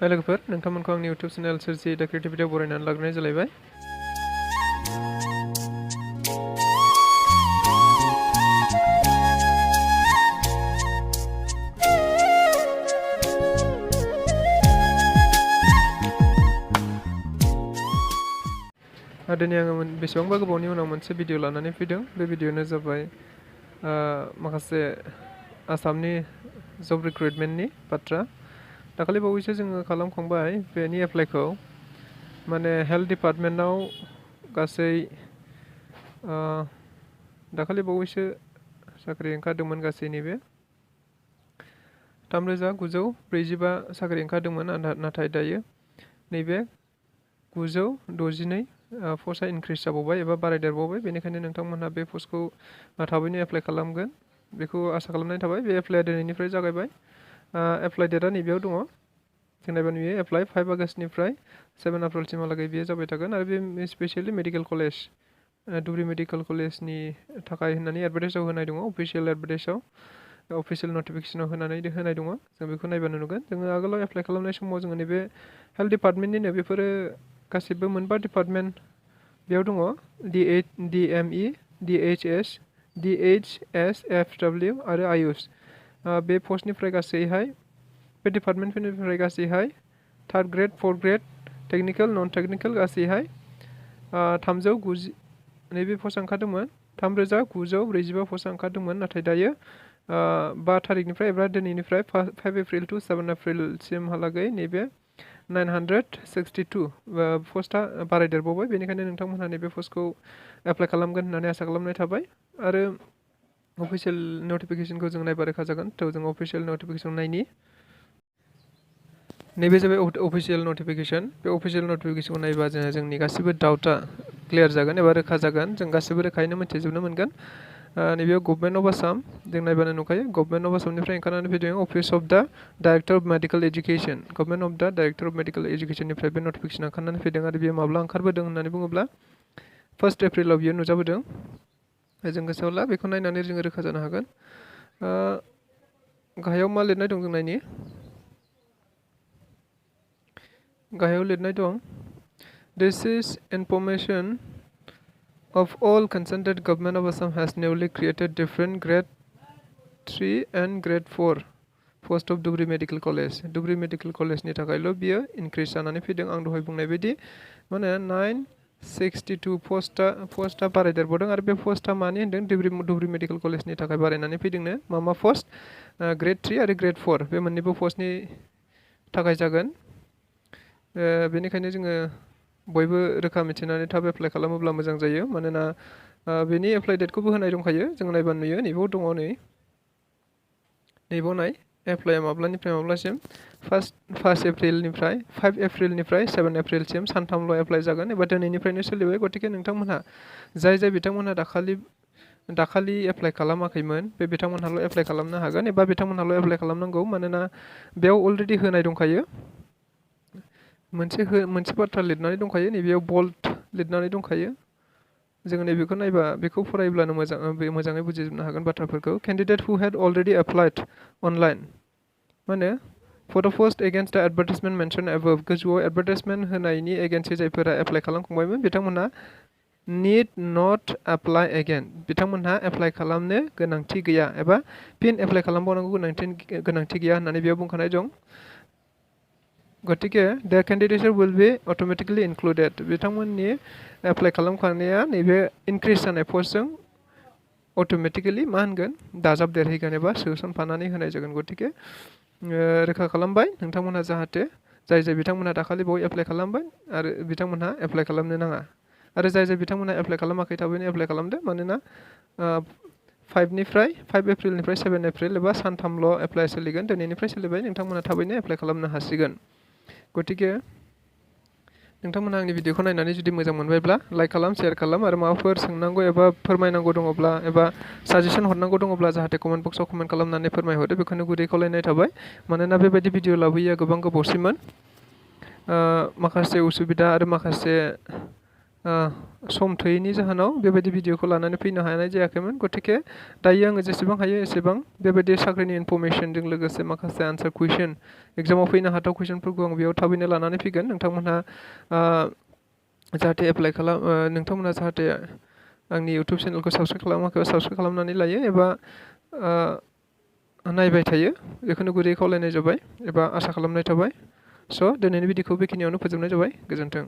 हाय लोगोफोर नोंथांमोनखौ आंनि YouTube चेनेल सोरजि दा क्रिएटिभिटियाव बरायनानै लाग्रोनाय जालायबाय। दिनै आङो बेसेबांबा गोबावनि उनाव मोनसे भिडिअ लानानै फैदों। बे भिडिअआनो जाबाय माखासे आसामनि जब रिक्रुटमेन्टनि बाथ्रा। दाखालि बावैसो जोङो खालामखांबाय बेनि एप्लाइखौ। माने हेल्थ डिपार्टमेन्टआव गासै दाखालि बावैसो साख्रि ओंखारदोंमोन गासैनि बे 3,945 साख्रि ओंखारदोंमोन, नाथाय दायो नैबे 962 पस्टआ इनक्रिज जाबावबाय एबा बारायदेरबावबाय। बेनिखायनो नोंथांमोनहा बे पस्टखौ थाबैनो एप्लाइ खालामगोन बेखौ आसा खालामनाय थाबाय। बे एप्लाइआ दिनैनिफ्राय जागायबाय। एप्लाइ डेटआ नैबेयाव दङ। जों नायबा नुयो एप्लाइ 5 आगष्टनिफ्राय 7 एप्रिलसिमहालागै बेयो जाबाय थागोन। आरो बे specially medical college Dhubri medical कलेजनि थाखाय होननानै एडभार्टाइजआव होनाय दङ। अफिसियेल एडभार्टाइजआव अफिसियेल नटिफिकेसनाव होनाय दङ। जों बेखौ नायबानो नुगोन। जोङो आगोलाव एप्लाइ खालामनाय समाव जोङो नैबे हेल्थ डिपार्टमेन्टनिनो बेफोरो गासिबो मोनबा डिपार्टमेन्ट बेयाव दङ। DME, DHS, DHSFW आरो आयुष। बे पस्टनिफ्राय गासैहाय बे डिपार्टमेन्टफोरनिफ्राय गासैहाय 3rd grade 4th grade technical non technical गासैहाय 390 नैबे पस्ट ओंखारदोंमोन। 3,945 पस्ट ओंखारदोंमोन, नाथाय दायो 5 तारिखनिफ्राय एबा दिनैनिफ्राय 5 एप्रिल टु 7 एप्रिलसिमहालागै नैबे 962 पस्टआ बारायदेरबावबाय। बेनिखायनो नोंथांमोनहा नैबे पस्टखौ एप्लाइ खालामगोन होननानै आसा खालामनाय थाबाय। आरो अफिसियेल नटिफिकेसनखौ जों नायबा रोखा जागोन। जों अफिसियेल नटिफिकेसन नायनि। नैबे जाबाय अफिसियेल नटिफिकेसन। बे अफिसियेल नटिफिकेसनखौ नायबा जोंनि गासिबो डाउटआ क्लियार जागोन एबा रोखा जागोन। जों गासिबो रोखायैनो मिथिजोबनो मोनगोन। नैबेयाव गभर्नमेन्ट अफ आसाम जों नायबानो नुखायो। गभर्नमेन्ट अफ आसामनिफ्राय ओंखारनानै फैदों office of the director of medical education. Government of the director of medical एजुकेसननिफ्राय बे नटिफिकेसन ओंखारनानै फैदों। आरो बेयो माब्ला ओंखारबोदों होननानै बुङोब्ला 1 एप्रिलाव बियो नुजाबोदों। जों गोसोआव ला बेखौ नायनानै जोङो रोखा जानो हागोन। गाहायाव मा लिरनाय दं जों नायनि। गाहायाव लिरनाय दं This is information of all concerned that Government of Assam has newly created different grade 3 and grade 4 post of Dhubri Medical College. Dhubri Medical College नि थाखायल' बियो इनक्रिज जानानै फैदों। आं दहाय बुंनाय बायदि माने 962 पस्टआ बारायदेरबावदों। आरो बे पस्टआ मानि होनदों धुब्रि मेडिकेल कलेजनि थाखाय बारायनानै फैदोंनो। मा पस्ट ग्रेड 3 आरो ग्रेड 4 बे मोननैबो पस्टनि थाखाय जागोन। बेनिखायनो जोङो बयबो रोखा मिथिनानै थाब एप्लाइ खालामोब्ला मोजां जायो। मानोना बेनि एप्लाइ डेटखौबो होनाय दंखायो। जों नायबानो नुयो नैबाव दङ। नैबाव नाय एप्लाइआ माब्लानिफ्राय माब्लासिम 1 एप्रिलनिफ्राय 5 एप्रिलनिफ्राय 7 एप्रिलसिम सानथामल' एप्लाइ जागोन एबा दिनैनिफ्रायनो सोलिबाय। गतिके नोंथांमोनहा जाय बिथांमोनहा दाखालि एप्लाइ खालामाखैमोन बे बिथांमोनहाल' एप्लाइ खालामनो हागोन एबा बिथांमोनहाल' एप्लाइ खालामनांगौ। मानोना बेयाव अलरेडि होनाय दंखायो। मोनसे बाथ्रा लिरनानै दंखायो। नैबेयाव बोल्ड लिरनानै दंखायो। जोङो नैबेखौ नायबा बेखौ फरायोब्लानो मोजाङै बुजिजोबनो हागोन बाथ्राफोरखौ। Candidate who had already applied online माने for the post against the advertisement mentioned above। गोजौआव एडभार्टाइजमेन्ट होनायनि एगेन्स्टै जायफोरा एप्लाइ खालामखांबायमोन बिथांमोनहा need not apply again। बिथांमोनहा एप्लाइ खालामनो गोनांथि गैया एबा फिन एप्लाइ खालामबावनांगौ गोनांथि गैया होननानै बेयाव बुंखानाय दं। गतिके their candidature will be automatically included। बिथांमोननि एप्लाइ खालामखानाया नैबे इनक्रिज जानाय पस्टजों अट'मेटिकेलि मा होनगोन दाजाबदेरहैगोन एबा सोसनफानानै होनाय जागोन। गतिके रोखा खालामबाय नोंथांमोनहा जाहाथे जाय बिथांमोनहा दाखालि बावै एप्लाइ खालामबाय आरो बिथांमोनहा एप्लाइ खालामनो नाङा। आरो जाय बिथांमोनहा एप्लाइ खालामाखै थाबैनो एप्लाइ खालामदो। मानोना 5 एप्रिलनिफ्राय 7 एप्रिल एबा सानथामल' एप्लाइ सोलिगोन। दिनैनिफ्राय सोलिबाय। नोंथांमोनहा थाबैनो एप्लाइ खालामनो हासिगोन। गतिके नोंथांमोनहा आंनि भिडिअखौ नायनानै जुदि मोजां मोनबायब्ला लाइक खालाम, शेयार खालाम। आरो माबाफोर सोंनांगौ एबा फोरमायनांगौ दङब्ला एबा साजेसन हरनांगौ दङब्ला जाहाथे कमेन्ट बक्सआव कमेन्ट खालामनानै फोरमायहरो। बेखौनो गुरै खावलायनाय थाबाय। मानोना बेबायदि भिडिअ लाबोयैया गोबां गोबावसिममोन। माखासे उसुबिदा आरो माखासे सम थोयैनि जाहोनाव बेबायदि भिडिअखौ लानानै फैनो हानाय जायाखैमोन। गतिके दायो आङो जेसेबां हायो एसेबां बेबायदि साख्रिनि इनफरमेसनजों लोगोसे माखासे आनसार कुइसन एग्जामाव फैनो हाथाव कुइसनफोरखौ आं बेयाव थाबैनो लानानै फैगोन। नोंथांमोनहा जाहाथे एप्लाइ खालाम नोंथांमोनहा जाहाथे आंनि इउटुब चेनेलखौ साबस्क्राइब खालामाखैबा साबस्क्राइब खालामनानै लायो एबा नायबाय थायो बेखौनो गुरै खावलायनाय जाबाय एबा आसा खालामनाय थाबाय। स' दिनैनि भिडिअखौ बेखिनियावनो फोजोबनाय जाबाय। गोजोन्थों।